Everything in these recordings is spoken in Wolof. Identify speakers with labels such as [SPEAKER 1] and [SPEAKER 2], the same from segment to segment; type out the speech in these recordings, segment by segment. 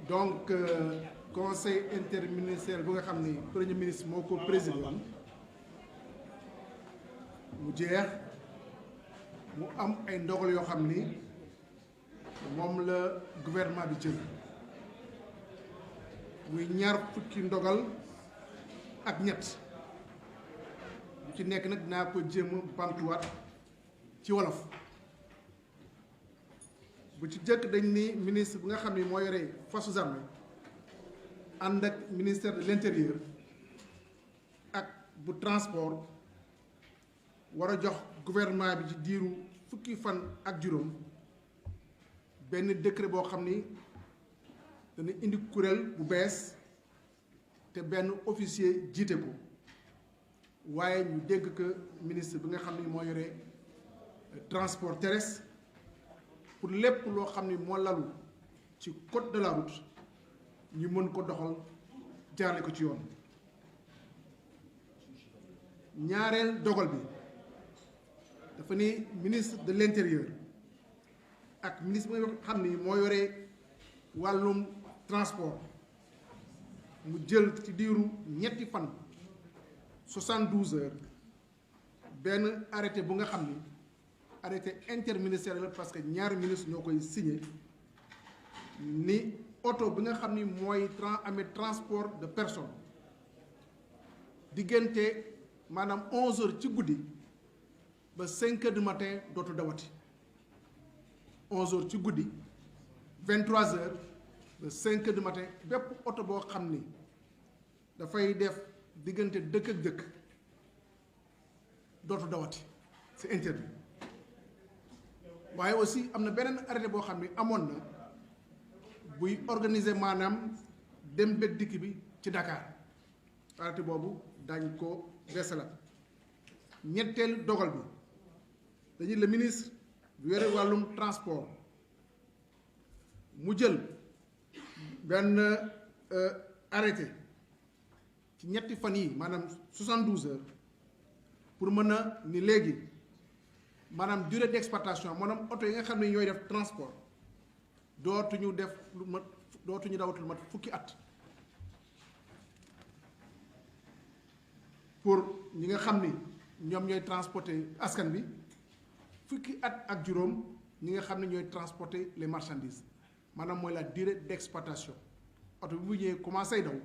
[SPEAKER 1] donc conseil interministériel bu nga xam ni premier ministre moo ko présidé woon mu jeex mu am ay ndogal yoo xam ni moom la gouvernement bi jël muy ñaar fukki ndogal ak ñett bu ci nekk nag dinaa ko jéem a bamtuwaat ci wolof. bu ci jëkk dañ ni ministre bi nga xam ni moo yore forces armées ànd ak ministère de l'intérieur ak bu transport war a jox gouvernement bi ci diiru fukki fan ak juróom benn décret boo xam ni dana indi kuréel bu bees te benn officier jiite ko waaye ñu dégg que ministre bi nga xam ni moo yore transport terrestre pour lépp loo xam ni moo lalu ci code de la route ñu mën ko doxal jaarale ko ci yoon. ñaareel dogal bi dafa ni ministre de l'intérieur ak ministre bi nga xam ni moo yore wàllum transport mu jël ci diiru ñetti fan 72 heures benn arrêté bu nga xam ni arrêté interministériel parce que ñaari ministre ñoo koy signé ni oto bi nga xam ni mooy amee transport de personne diggante maanaam 11 heures ci guddi ba 5 heures du matin dootu dawati 11 heures ci guddi 23 heures ba 5 heures du matin bépp oto boo xam ni dafay def diggante dëkk ak dëkk dootu dawati c'est interdit. waaye aussi am na beneen arrêté boo xam ni amoon na buy organiser maanaam dem beeg dikk bi ci Dakar arrêté boobu dañ ko beesalaat. ñetteel dogal bi dañuy le ministre bu yore wàllum transport mu jël benn arrêté ci ñetti fan yi maanaam 72 heures pour mën a ni léegi maanaam durée d'exploitation maanaam oto yi nga xam ne ñooy def transport dootuñu def lu mat dootuñu dawatul mat fukki at pour ñi nga xam ni ñoom ñooy transporter askan bi fukki at ak juróom ñi nga xam ne ñooy transporter les marchandises maanaam mooy la durée d'exploitation oto bi bu ñëwee commencé daw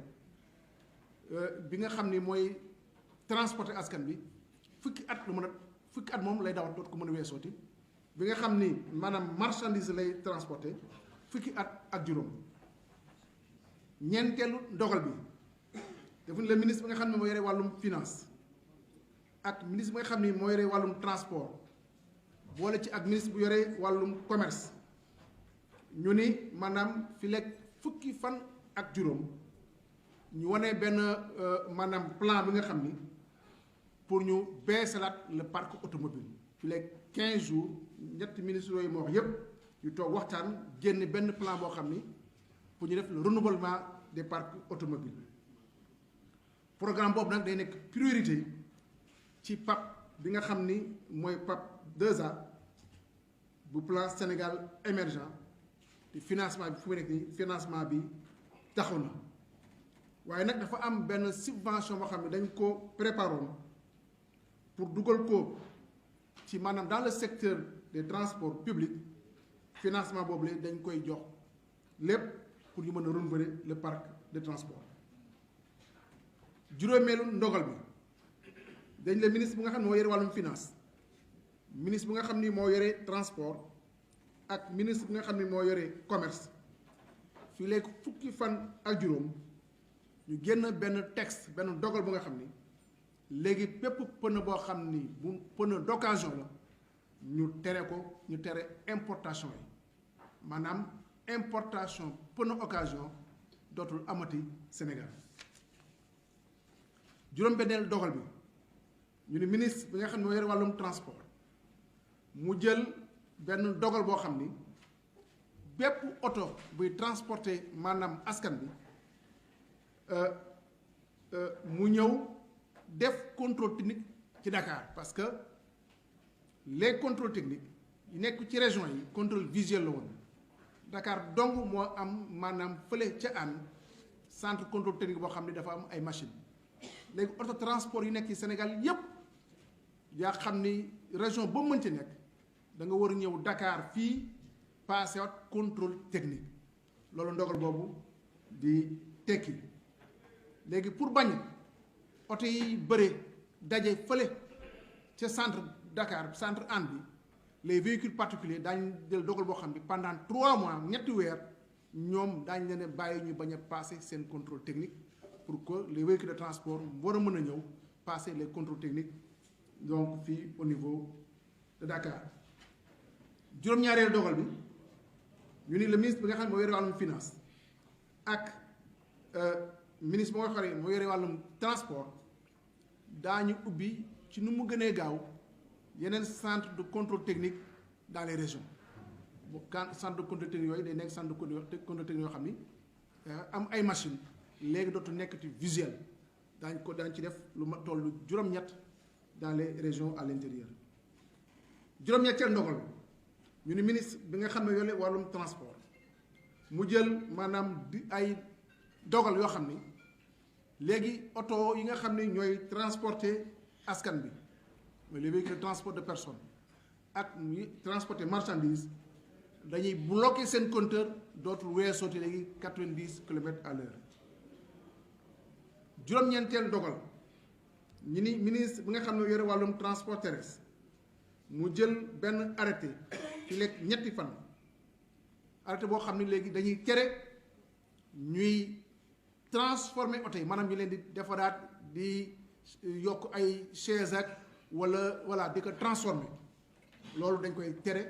[SPEAKER 1] bi nga xam ni mooy transporter askan bi fukki at lu mën a fukki at moom lay dawat dootu ko mën a weesooti bi nga xam ni maanaam marchandise lay transporter fukki at ak juróom. ñeenteelu ndogal bi dafa le ministre bi nga xam ne moo yore wàllum finance ak ministre bi nga xam ni moo yore wàllum transport boole ci ak ministre bu yore wàllum commerce ñu ni maanaam fi lekk fukki fan ak juróom ñu wane benn maanaam plan bi nga xam ni pour ñu beesalaat le parc automobile fi lekk 15 jours ñetti ministres yooyu moo wax yépp ñu toog waxtaan génn benn plan boo xam ni pour ñu def le renouvellement des parcs automobiles programme boobu nag day nekk priorité ci PAP bi nga xam ni mooy PAP 2A bu plan Sénégal émergent te financement bi fu mu nekk nii financement bi taxaw na waaye nag dafa am benn subvention boo xam ne dañ ko préparoon pour dugal ko ci maanaam dans le secteur des transports publics financement boobu la dañ koy jox lépp pour ñu mën a renouveler le parc de transport. juróomeelu ndogal bi dañ le ministre bi nga xam ne moo yore wàllum finance ministre bi nga xam ni moo yore transport ak ministre bi nga xam ni moo yore commerce fii léegi fukki fan ak juróom ñu génn benn texte benn dogal bu nga xam ni léegi bépp pneu boo xam ni bu pneu d'occasion la ñu tere ko ñu tere importation yi maanaam importation pneu occasion dootul amati Sénégal. juróom-benneel dogal bi ñu ne ministre bi nga xam ne moo yore wàllum transport mu jël benn dogal boo xam ni bépp oto buy transporter maanaam askan bi mu ñëw def contrôle technique ci Dakar parce que les contrôles techniques yi nekk ci région yi contrôle visuel la woon Dakar dong moo am maanaam fële ca an centre contrôle technique boo xam ne dafa am ay machine léegi auto transport yi nekk ci Sénégal yépp yaa xam ni région ba mën ci nekk da nga war a ñëw Dakar fii passé wat contrôle technique loolu ndogal boobu di tekki léegi pour bañ oto yi bëre daje fële ca centre Dakar centre Hann bi les véhicules particuliers daañu jël dogal boo xam ne pendant 3 mois ñetti weer ñoom daañu leen bàyyi ñu bañ a passé seen contrôle technique pour que les véhicules de transport war a mën a ñëw passer les contrôles techniques donc fii au niveau de Dakar. juróom-ñaareelu dogal bi ñu ni le ministre bi nga xam ne moo yore wàllum finance ak ministre moo nga xam ne moo yore wàllum transport daañu ubbi ci nu mu gënee gaaw yeneen centre de contrôle technique dans les régions bu centre de contrôle technique yooyu day nekk centre de contrôle technique yoo xam ni am ay machine léegi dootu nekkati visuel daañ ci def lu ma toll juróom-ñett dans les régions à l'intérieur. juróom-ñetteel ndogal ñu ni ministre bi nga xam ne yore wàllum transport mu jël maanaam di ay dogal yoo xam ni léegi oto yi nga xam ne ñooy transporter askan bi mooy les véhicules de transport de personnes ak ñuy transporter marchandise dañuy bloquer seen compteur dootul weesooti léegi 90 kilomètres à l'heure. juróom-ñeenteel dogal ñu ni ministre bi nga xam ne yore wàllum transport terrestre mu jël benn arrêté ci lekk ñetti fan arrêté boo xam ne léegi dañuy tere ñuy transformer oto yi maanaam ñu leen di defaraat di yokk ay chaise ak wala voilà di ko transformer loolu dañ koy tere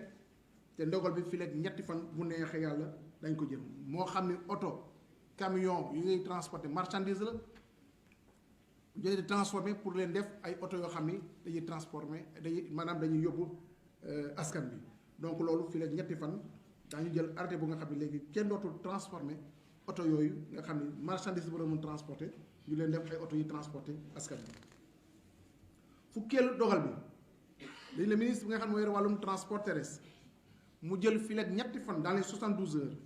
[SPEAKER 1] te ndogal bi fi lekk ñetti fan bu neexee yàlla dañ ko jël moo xam ne oto camion yu ngay transporter marchandise la ñu di transformer pour leen def ay oto yoo xam ni dañuy transformer dañuy yóbbu askan bi donc loolu fii léegi ñetti fan daañu jël arrêté bu nga xam ne léegi kenn dootul transformer oto yooyu nga xam ni marchandise bu la mën transporter ñu leen def ay oto yi transporter askan bi. fukkeelu dogal bi dañ le ministre bi nga xam ne moo yore wàllum transport terrestre mu jël fii léegi ñetti fan dans les 72 heures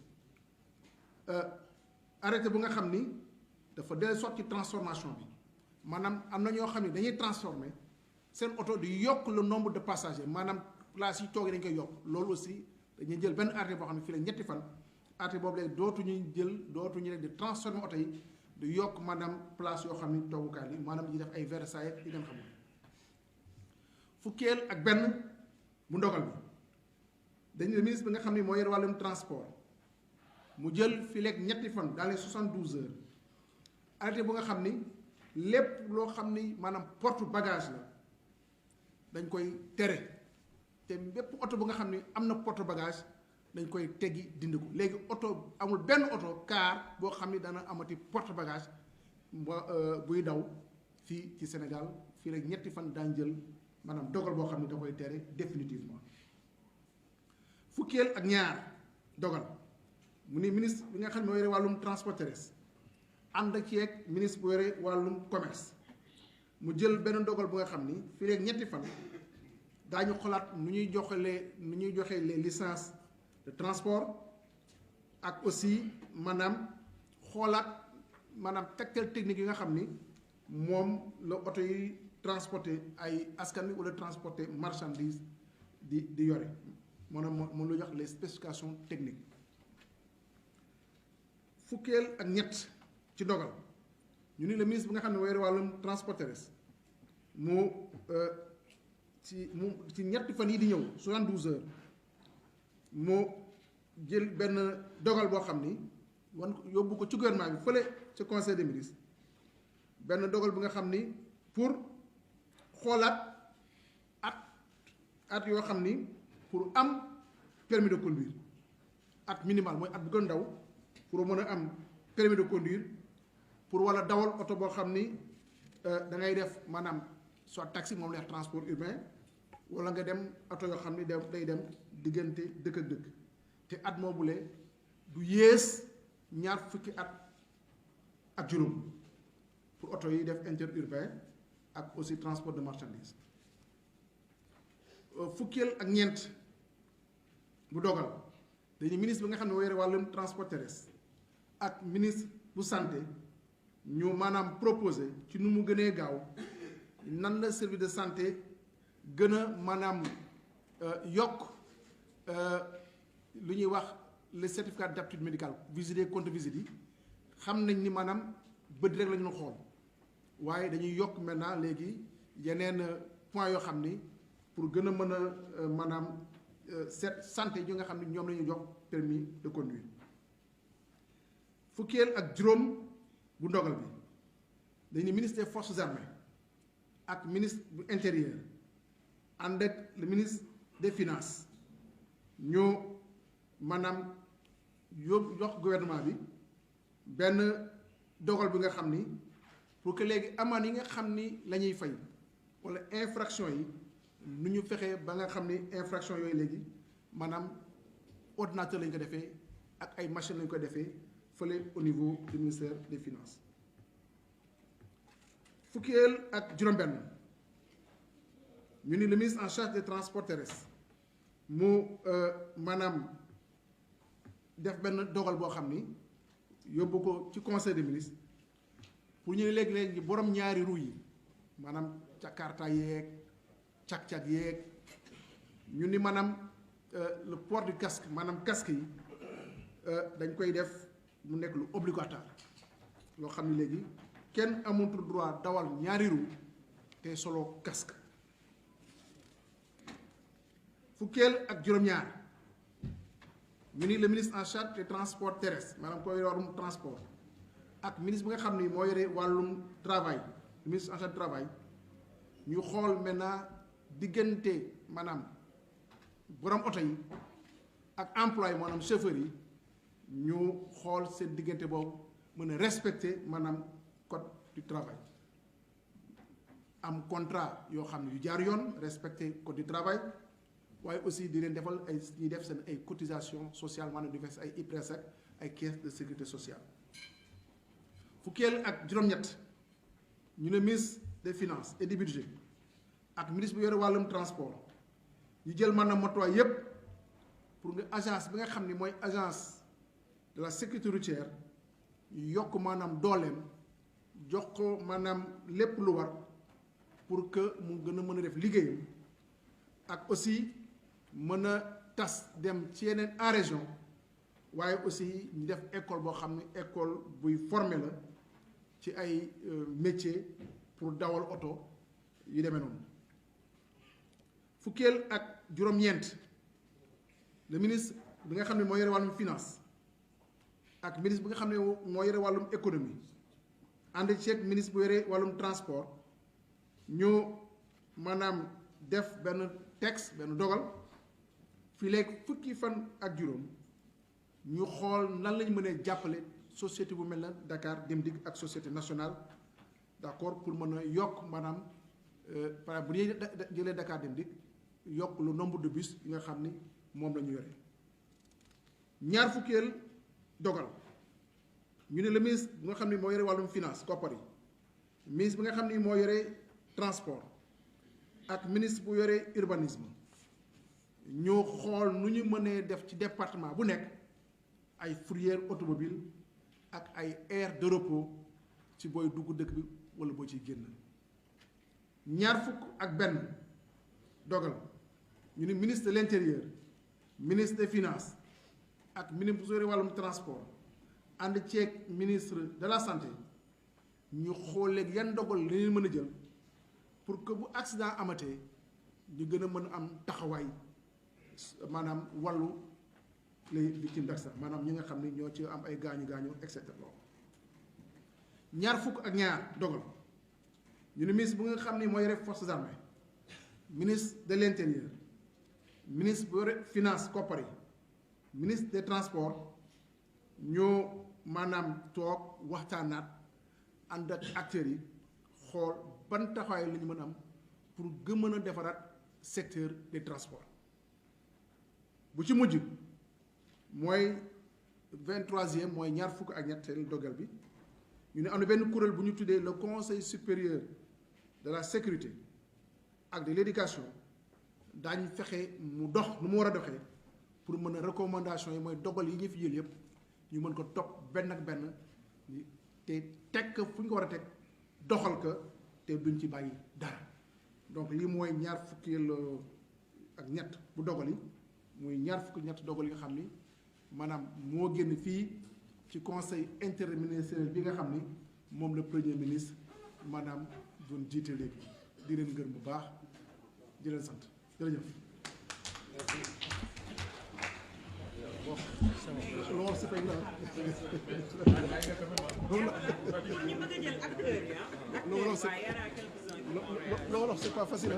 [SPEAKER 1] arrêté bu nga xam ni dafa dellu soit ci transformation bi. maanaam am na ñoo xam ne dañuy transformer seen oto di yokk le nombre de passagers maanaam place yi toogee dañ koy yokk loolu aussi dañuy jël benn arrêté boo xam ne fii la ñetti fan arrêté boobu léegi dootuñu rek di transformer oto yi di yokk maanaam place yoo xam ne toogukaay yi maanaam di def ay versailles yi ngeen xamul. fukkeel ak benn bu ndogal bi dañu le ministre bi nga xam ne moo yor wàllum transport mu jël fii léegi ñetti fan dans les 72 heures arrêté bu nga xam ni. lépp loo xam ni maanaam porte bagage la dañ koy tere te bépp oto bu nga xam ni am na porte bagage dañ koy teggi dindi ko léegi oto amul benn oto car boo xam ni dana amati porte bagage buy daw fii ci Sénégal fii rek ñetti fan daañ jël maanaam dogal boo xam ni da koy tere définitivement. fukkeel ak ñaar dogal mu ni ministre bi nga xam ne moo yore wàllum transport terrestre ànd ak yeeg ministre bu yore wàllum commerce mu jël benn dogal bu nga xam ni fii léegi ñetti fan daañu xolaat nu ñuy joxe les licences de transport ak aussi maanaam xoolaat maanaam tegtal technique yi nga xam ni moom la oto yi transporter ay askan wi wala transporter marchandise di yore maanaam moom lu jox les spécifications techniques. fukkeel ak ñett ci dogal ñu ni le ministre bi nga xam ne mooy wàllum transport terrestre ci ñetti fan yi di ñëw 72 heures moo jël benn dogal boo xam ni wan yóbbu ko ci gouvernement bi fële ci conseil des ministres benn dogal bi nga xam ni pour xoolaat at yoo xam ni pour am permis de conduire at minimal mooy at bu gën ndaw pour mën a am permis de conduire pour wala dawal oto boo xam ni da ngay def maanaam soit taxi moom lay transport urbain wala nga dem oto yoo xam ni day dem diggante dëkk ak dëkk te at moomule du yées ñaar fukki at ak juróom pour oto yi def interurbain ak aussi transport de marchandise. fukkeel ak ñeent bu dogal dañu ministre bi nga xam ne moo yore wàllum transport terrestre ak ministre bu santé ñu maanaam proposé ci nu mu gënee gaaw nan la service de santé gën a maanaam yokk lu ñuy wax le certificat d'aptitude médicale visite contre visite yi xam nañ ni maanaam bët rek la ñu xool waaye dañuy yokk maintenant léegi yeneen point yoo xam ni pour gën a mën a maanaam santé yi nga xam ne ñoom la ñuy jox permis de conduire. fukkeel ak juróom bu ndogal bi dañuy ministre des forces armées ak ministre bu intérieur ànd ak le ministre des finances ñoo maanaam yóbbu jox gouvernement bi benn dogal bi nga xam ni pour que léegi amaan yi nga xam ni la ñuy fay walla infraction yi nu ñu fexee ba nga xam ni infraction yooyu léegi maanaam ordinateur lañ ko defee ak ay machine lañ ko defee fële au niveau du ministère des finances. fukkeel ak juróom-benn ñu ni le ministre en charge des transports terrestres mu maanaam def benn dogal boo xam ni yóbbu ko ci conseil des ministres pour ñu ne léegi-léegi borom ñaari roues yi maanaam jakarta yeeg cag-cag yeeg ñu ni maanaam le port du casque maanaam casque yi dañ koy def mu nekk lu obligatoire loo xam ne léegi kenn amatul droit dawal ñaari roues te solo casque. fukkeel ak juróom-ñaar ñu ni le ministre en charge des transports terrestres maanaam koy warum transport ak ministre bi nga xam ni moo yore wàllum travail le ministre en charge du travail ñu xool maintenant diggante maanaam borom oto yi ak employé maanaam chauffeur yi ñu xool seen diggante boobu mën a respecter maanaam code du travail am contrat yoo xam ne yu jaar yoon respecter code du travail waaye aussi di leen defal ay ñuy def seen ay cotisation sociale maanaam di fes ay IPRES ak ay caisse de sécurité sociale. fukkeel ak juróom-ñett ñu ne ministre des finances et du budget ak ministre bu yore wàllum transport ñu jël maanaam matuwaay yépp pour nga agence bi nga xam ni mooy agence de la sécurité routière ñu yokk maanaam dooleem jox ko maanaam lépp lu war pour que mu gën a mën a def liggéeyam ak aussi mën a tas dem ci yeneen en région waaye aussi ñu def école boo xam ne école buy former la ci ay métier pour dawal oto yu demee noonu. fukkeel ak juróom-ñeent le ministre bi nga xam ne moo yore wàllum finance ak ministre bi nga xam ne moo yore wàllum économie ànd ceeg ministre bu yore wàllum transport ñu maanaam def benn texte benn dogal fii léegi fukki fan ak juróom ñu xool nan lañ mën a jàppale société bu mel na Dakar Dem Dikk ak société nationale d'accord pour mën a yokk maanaam par exemple bu ñuy jëlee Dakar Dem Dikk yokk le nombre de bus yi nga xam ni moom la ñu yore. ñaar fukkeel dogal ñu ne le ministre bi nga xam ni moo yore wàllum finance koppar yi ministre bi nga xam ni moo yore transport ak ministre bu yore urbanisme ñoo xool nu ñu mënee def ci département bu nekk ay fourrière automobile ak ay aire de repos ci booy dugg dëkk bi wala boo ciy génn. ñaar fukk ak benn dogal ñu ni ministre de l'intérieur ministre des finances ak ministre bu yore wàllum transport ànd ceeg ministre de la santé ñu xool léegi yan dogal la leen mën a jël pour que bu accident amatee ñu gën a mën a am taxawaay maanaam wàllu les victimes d'accident maanaam ñi nga xam ne ñoo ci am ay gaañu gaañu et cetera. ñaar fukk ak ñaar dogal ñu ne ministre bu nga xam ne moo yore forces armées ministre de l'intérieur ministre bu yore finance koppar yi ministre des transports ñoo maanaam toog waxtaanaat ànd ak acteurs yi xool ban taxawaay la ñu mën a am pour gën mën a defaraat secteur des transports. bu ci mujj mooy 23e mooy ñaar fukk ak ñetteel dogal bi ñu ne am na benn kuréel bu ñu tuddee le conseil supérieur de la sécurité ak de l'éducation daañu fexe mu dox nu mu war a doxee pour mën a recommandation yi mooy dogal yi ñu fi jël yëpp ñu mën ko topp benn ak benn te teg ko fu ñu ko war a teg doxal ko te duñ ci bàyyi dara donc lii mooy ñaar fukkeel ak ñett bu dogal yi muy ñaar fukki ñett dogal yi nga xam ni maanaam moo génn fii ci conseil interministériel bi nga xam ni moom la premier ministre maanaam doon jiite léegi di leen gërëm bu baax di leen sant jërëjëf. loolu c'est pas loolu c'est pas facile.